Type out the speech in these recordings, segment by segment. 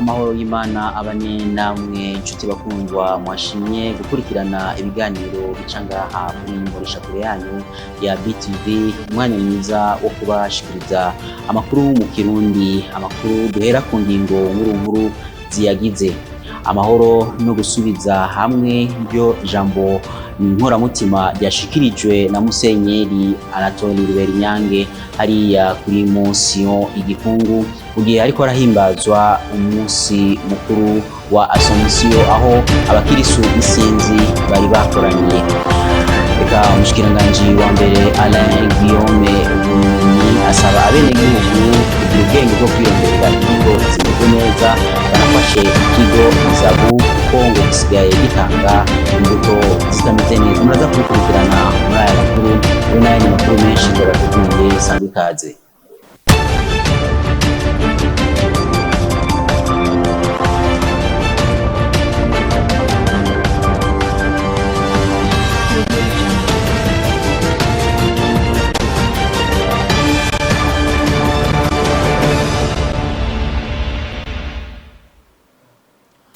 Amahoro y'Imana abane namwe, inshuti bakundwa mwashimye gukurikirana ibiganiro bica ngaha kuri mboreshakure yanyu ya BTV. Umwanya mwiza wo kubashikiriza amakuru mu Kirundi, amakuru duhera ku ngingo nkuru nkuru ziyagize. Amahoro no gusubiza hamwe ryo jambo nkoramutima ryashikirijwe na Musenyeri Anatole Ruberinyange hariya kuri Monsio Igikungu, mu gihe ariko arahimbazwa umunsi mukuru wa Assomption, aho abakirisu isinzi bari bakoraniye. Reka umushikiranganji wa mbere Alain Guillaume Bunyoni asaba abenegihugu kugira ubwenge bwo kwironderera inyigo zimeze neza, banafashe ikigo Izabu kuko ngo gisigaye gitanga imbuto zitameze neza. Muraza kubikurikirana muri aya makuru be n'ayandi makuru menshi twabateguriye. Sangwa ikaze.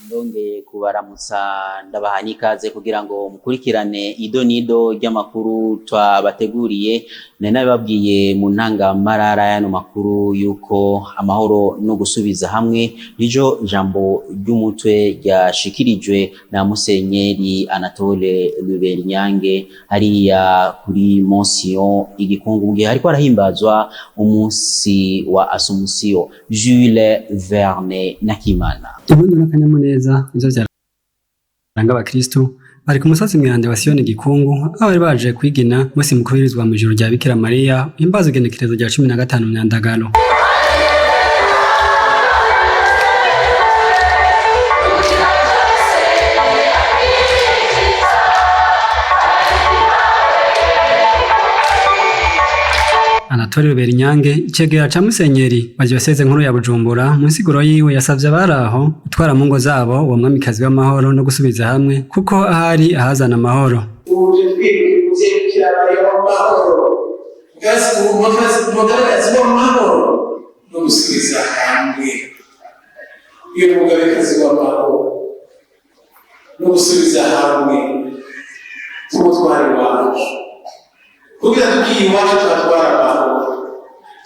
Ndongeye kubaramutsa, ndabaha n'ikaze kugira ngo mukurikirane ido n'ido ry'amakuru twabateguriye. Nari nabibabwiye mu ntangamarara y'ano makuru yuko amahoro no gusubiza hamwe niryo jambo ry'umutwe ryashikirijwe na Musenyeri Anatole Ruberinyange hariya kuri Monsio Igikungu, mu gihe hariko harahimbazwa umunsi wa Assomption. Jules Verne Nakimana. Impundu n'akanyamuneza nivyo vyaranga abakristu bari ku musozi mweranda wa Siyoni Gikungu, aho bari baje kwigina umunsi mukuru wirizwa mw'ijuru rya Bikira Mariya, uhimbaza igenekerezo rya 15 Myandagaro. Anatole Ruberinyange, icegera ca Musenyeri wa Diyoseze nkuru ya Bujumbura, mu nsiguro yiwe yasavye abari aho gutwara mu ngo zabo uwo mwamikazi w'amahoro no gusubiza hamwe, kuko ahari ahazana amahoro. Tuje twibuka umuvyeyi Bikira Mariya w'amahoro, umugabekazi w'amahoro no gusubiza hamwe. Iyo mugabekazi w'amahoro no gusubiza hamwe tumutwara iwacu, kugira tugiye iwacu turatwara amahoro,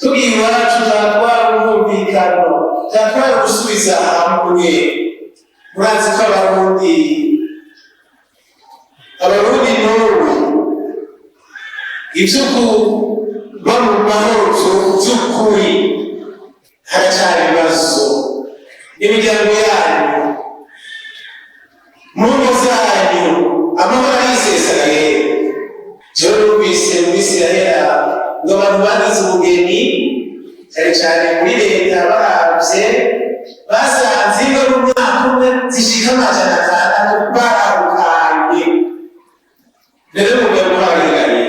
tugiye iwacu turatwara umwumvikano, turatwara gusubiza hamwe. Murazi ko Abarundi n'ubu ivyo kuba mu mahoro vy'ukuri haracyari ibibazo. Imiryango yanyu, mu ngo zanyu, amahoro arisesagaye. Jewe numvise mu minsi yahera ngo abantu bagize ubugeni, cyane cyane muri leta, baravye basanze ingo n'umwaka umwe zishika 600 barahukanye. Rero mugabo muharenganiye.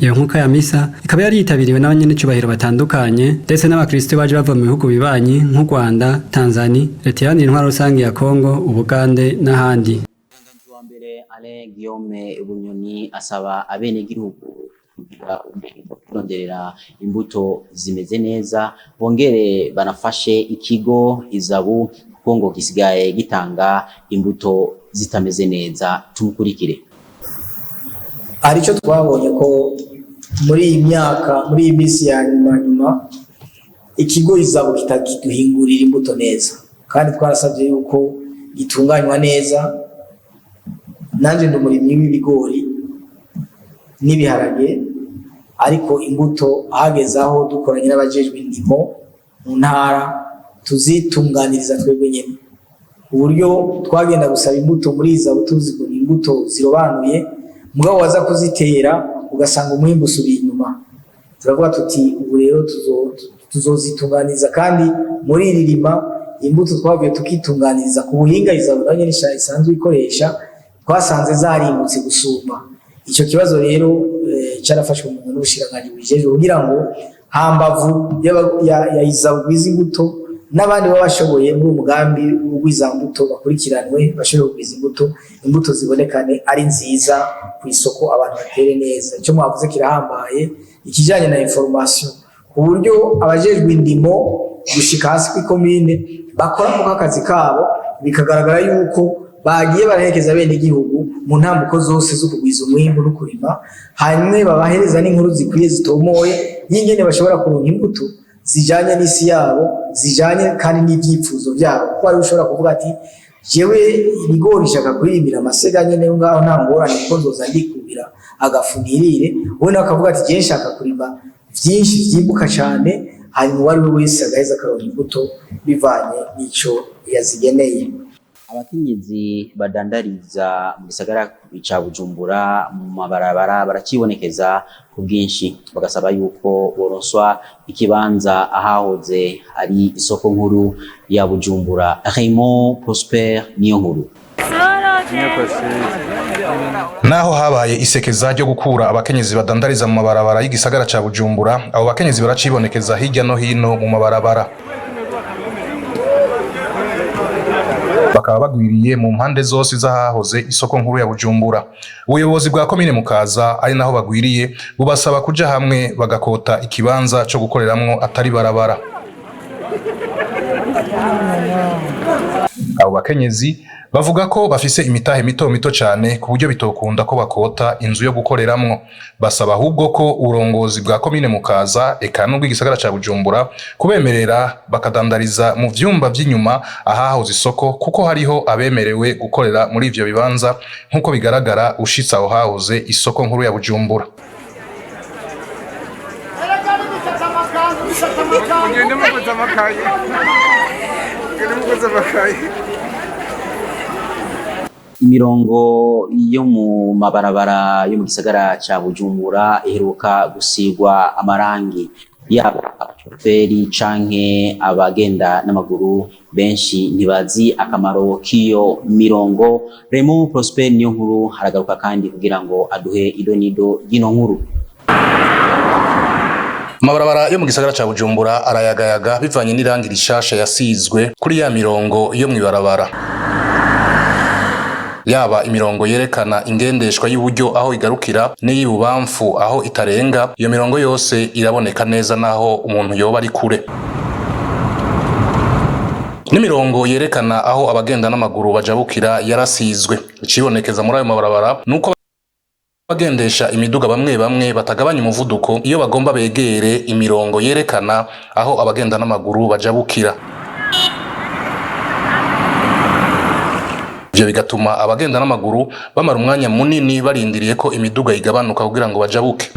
Iyo nkuka ya misa ikaba yari yitabiriwe n'abanyenicubahiro batandukanye, ndetse n'abakristo baje bava mu bihugu bibanyi nk'u Rwanda, Tanzania, Leta Iharanira Intwaro Rusange ya Kongo, Ubugande n'ahandi. Umushikiranganje wa mbere Alain Guillaume Bunyoni asaba abenegihugu kugira ubwenge bwo kuronderera imbuto zimeze neza, bongere banafashe ikigo Izabu kuko ngo gisigaye gitanga imbuto zitameze neza. Tumukurikire. Hari icyo twabonye ko muri iyi myaka, muri iyi minsi ya nyuma nyuma, ikigo Izabu kitakiduhingurira imbuto neza, kandi twarasabye yuko gitunganywa neza. Nanjye ndi umurimyi w'ibigori n'ibiharage, ariko imbuto hageze aho dukoranye n'abajejwe indimo mu ntara tuzitunganiriza twebwe nyene. Uburyo twagenda gusaba imbuto muri Izabu tuzi ngo ni imbuto zirobanuye, mugabo waza kuzitera ugasanga umwimbu usubiye inyuma. Turavuga tuti ubu rero tuzozitunganiriza, kandi muri iri rima imbuto twavuye tukitunganiriza ku buhinga Izabu nayo nyene isanzwe ikoresha, twasanze zarimbutse gusumba. Ico kibazo rero carafashwe mu n'ubushikiranganji bubijejwe, kugira ngo hambavu ya Izabu gwiza imbuto, n'abandi baba bashoboye muri uwo mugambi w'ugwiza mbuto bakurikiranwe, bashobore kugwiza imbuto, imbuto zibonekane ari nziza ku isoko, abantu batere neza. Icyo mwavuze kirahambaye, ikijanye na information, ku buryo abajejwe indimo gushika hasi kw'ikomine bakora kuko akazi kabo bikagaragara yuko bagiye baraherekeza bene igihugu mu ntambuko zose zo kugwiza umwimbu no kurima, hanyuma babahereza n'inkuru zikwiye zitomoye y'ingene bashobora kuronka imbuto zijanye n'isi yabo, zijanye kandi n'ivyifuzo vyabo, kuko hari ushobora kuvuga ati jewe ibigori nshaka kurimira amasega nyene ngaho nta ngorane kuko nzoza ndikubira agafu nirire, we nawe akavuga ati jewe nshaka kurima vyinshi vyimbuka cane, hanyuma uwo ari we wese agaheza akaronka imbuto bivanye n'ico yazigeneye. Abakenyezi badandariza mu gisagara ca Bujumbura mu mabarabara baracibonekeza ku bwinshi, bagasaba yuko boronswa ikibanza ahahoze ari isoko nkuru ya Bujumbura. Raymond Prosper niyo nkuru. Naho habaye isekeza ryo gukura abakenyezi badandariza mu mabarabara y'igisagara ca Bujumbura, abo bakenyezi baracibonekeza hirya no hino mu mabarabara, bakaba bagwiriye mu mpande zose z'ahahoze isoko nkuru ya Bujumbura. Ubuyobozi bwa komine Mukaza, ari naho bagwiriye, bubasaba kuja hamwe bagakota ikibanza co gukoreramwo atari barabara. Abo bakenyezi bavuga ko bafise imitahe mito mito cane ku buryo bitokunda ko bakota inzu yo gukoreramwo. Basaba ahubwo ko uburongozi bwa komine Mukaza eka n'ubw'igisagara ca Bujumbura kubemerera bakadandariza mu vyumba vy'inyuma ahahoze isoko, kuko hariho abemerewe gukorera muri ivyo bibanza, nk'uko bigaragara ushitse aho hahoze isoko nkuru ya Bujumbura. Imirongo yo mu mabarabara yo mu gisagara ca Bujumbura iheruka gusigwa amarangi, yaba abashoferi canke abagenda n'amaguru benshi ntibazi akamaro k'iyo mirongo. Raymond Prosper niyo nkuru haragaruka kandi kugira ngo aduhe idonido y'ino nkuru. Amabarabara yo mu gisagara ca Bujumbura arayagayaga bivanye n'irangi rishasha yasizwe kuri ya mirongo yo mw'ibarabara, yaba imirongo yerekana ingendeshwa y'iburyo aho igarukira n'iy'ibubamfu aho itarenga. Iyo mirongo yose iraboneka neza naho umuntu yoba ari kure, n'imirongo yerekana aho abagenda n'amaguru bajabukira yarasizwe. Icibonekeza muri ayo mabarabara nuko abagendesha imiduga bamwe bamwe batagabanya umuvuduko iyo bagomba begere imirongo yerekana aho abagenda n'amaguru bajabukira. Ivyo bigatuma abagenda n'amaguru bamara umwanya munini barindiriye ko imiduga igabanuka kugira ngo bajabuke.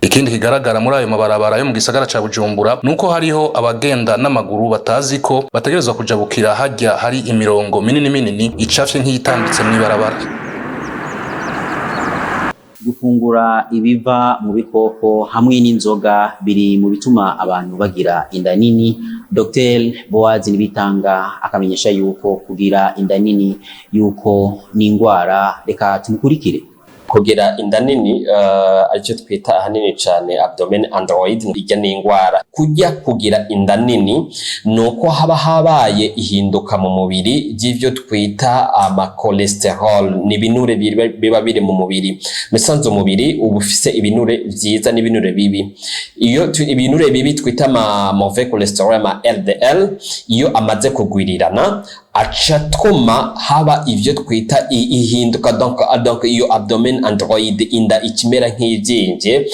Ikindi kigaragara muri ayo mabarabara yo mu gisagara ca Bujumbura nuko hariho abagenda n'amaguru batazi ko bategerezwa kujabukira harya hari imirongo minini minini icafye nk'iyitambitse mw'ibarabara. Gufungura ibiva mu bikoko hamwe n'inzoga biri mu bituma abantu bagira inda nini. Dr Boaz Nibitanga akamenyesha yuko kugira inda nini yuko ni ingwara. Reka tumukurikire. Kugira inda nini aricyo twita ahanini cyane abdomen android, ijya ni ingwara. Kujya kugira inda nini nuko haba habaye ihinduka mu mubiri ry'ivyo twita ama cholesterol, ni ibinure biba biri mu mubiri. Misanzu umubiri uba ufise ibinure vyiza n'ibinure bibi. Iyo ibinure bibi twita ama mauvais cholesterol, ama LDL, iyo amaze kugwirirana aca atuma haba ivyo twita ihinduka, donc iyo abdomen android, inda ikimera nk'ivyimbye,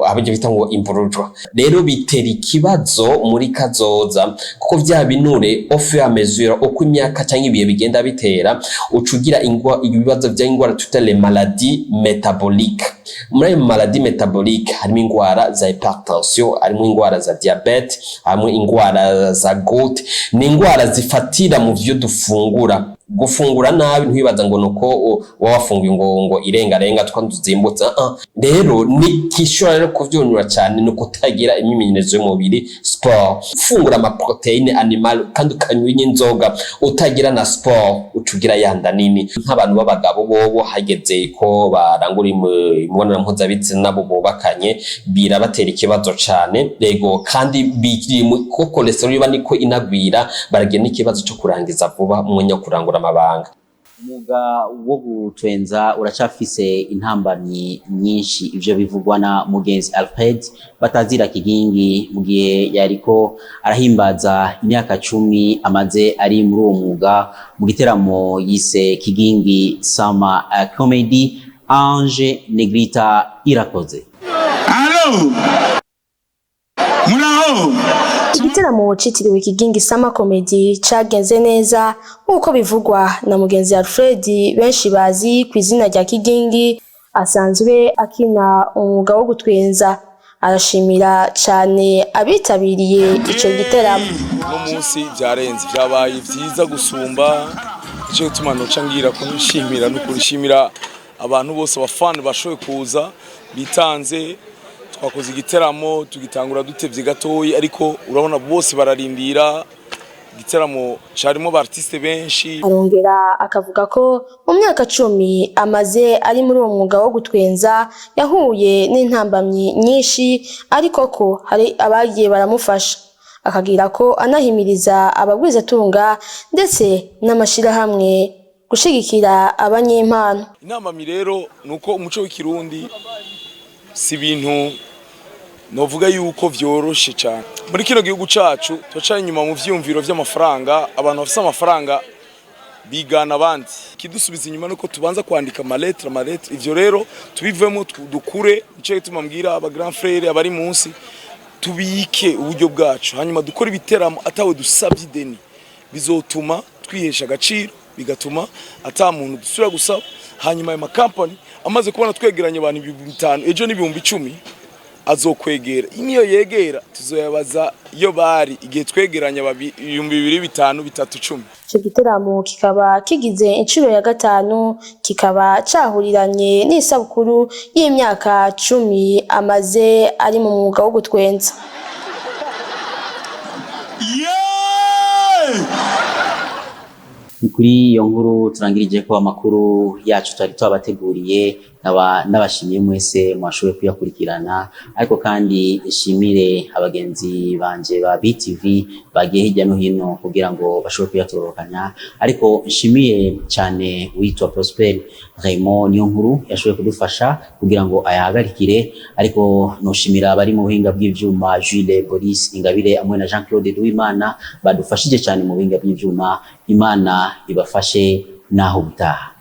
abyo bita ngo imvurujwa. Rero bitera ikibazo muri kazoza, kuko vya binure au fur et à mesure uko imyaka cyangwa ibihe bigenda bitera, ucugira ibibazo vya ingwara twita les maladies métaboliques. Muri ayo maladies métaboliques harimo ingwara za hypertension, harimo ingwara za diabète, harimo ingwara za goutte. Ni ingwara zifatira mu vyo dufungura. Gufungura nabi ntiwibaza ngo nuko uba wafunguye ngo irengarenga twa tuzimbutse. Rero ni kishobora rero kuvyonura cyane ni ukutagira imyimenyerezo y'umubiri, sport. Fungura ama protéine animal kandi ukanywa inzoga, utagira na sport, ucugira yanda nini. Nk'abantu b'abagabo bobo hageze ko barangura imibonano mpuzabitsina nabo bubakanye, birabatera ikibazo cane. Rego kandi biri ko cholesterol iba niko inagwira, baragira n'ikibazo cyo kurangiza vuba umwanya wo kurangura amabanga. Umwuga wo gutwenza uracafise intambamyi nyinshi. Ivyo bivugwa na mugenzi Alfred batazira Kigingi mu gihe yariko arahimbaza imyaka 10 amaze ari muri uwo mwuga mu giteramo yise Kigingi Summer Comedy. Ange Negrita Irakoze. Alo! Muraho! Igiteramo citiriwe Kigingi Summer Comedy cagenze neza nk'uko bivugwa na mugenzi Alfred benshi bazi ku izina rya Kigingi, asanzwe akina umwuga wo gutwenza. Arashimira cane abitabiriye ico giteramo. Uno munsi byarenze, byabaye byiza gusumba. Icyo gituma noca ngira ko nshimira no kurishimira abantu bose, abafana bashoboye kuza bitanze. Twakoze igiteramo, tugitangura dutevye gatoyi, ariko urabona bose bararindira. Igiteramo carimo ba artiste benshi. Arongera akavuga ko mu myaka 10 amaze ari muri uwo mwuga wo gutwenza yahuye n'intambamyi nyinshi, ariko ko hari abagiye baramufasha. Akagira ko anahimiriza abagwizatunga ndetse n'amashirahamwe gushigikira abanyempano. Intambamyi rero ni uko umuco w'Ikirundi si ibintu novuga yuko vyoroshe cyane muri kino gihugu cacu. Turacara inyuma mu vyiyumviro vy'amafaranga. Abantu bafise amafaranga bigana abandi. Kidusubiza inyuma nuko tubanza kwandika amalettre, amalettre. Ivyo rero tubivemo, dukure. Nico gituma mbwira aba grand frère abari munsi, tubike uburyo bwacu, hanyuma dukore ibiteramo atawe dusabye ideni. Bizotuma twihesha agaciro, bigatuma ata muntu dusubira gusaba. Hanyuma ayo makampani amaze kubona twegeranye abantu 5000, ejo n'10,000 azokwegera. Niyo yegera, tuzoyabaza iyo bari igihe twegeranya 2000, 5, 3, 10. Ico giteramo kikaba kigize incuro ya gatanu, kikaba cahuriranye n'isabukuru y'imyaka 10 amaze ari mu mwuga wo gutwenza. Yeah! Ni kuri iyo nkuru turangirije ko amakuru yacu twari twabateguriye. Nkaba ndabashimiye mwese mwashoboye kuyakurikirana, ariko kandi nshimire abagenzi banje ba BTV bagiye hirya no hino kugira ngo bashobore kuyatororokanya, ariko nshimiye cyane witwa Prosper Raymond niyo nkuru yashoboye kudufasha kugira ngo ayahagarikire. Ariko noshimira abari mu buhinga bw'ivyuma, Jules Boris Ingabire hamwe na Jean Claude Duwimana, badufashije cyane mu buhinga bw'ivyuma. Imana ibafashe, naho gutaha.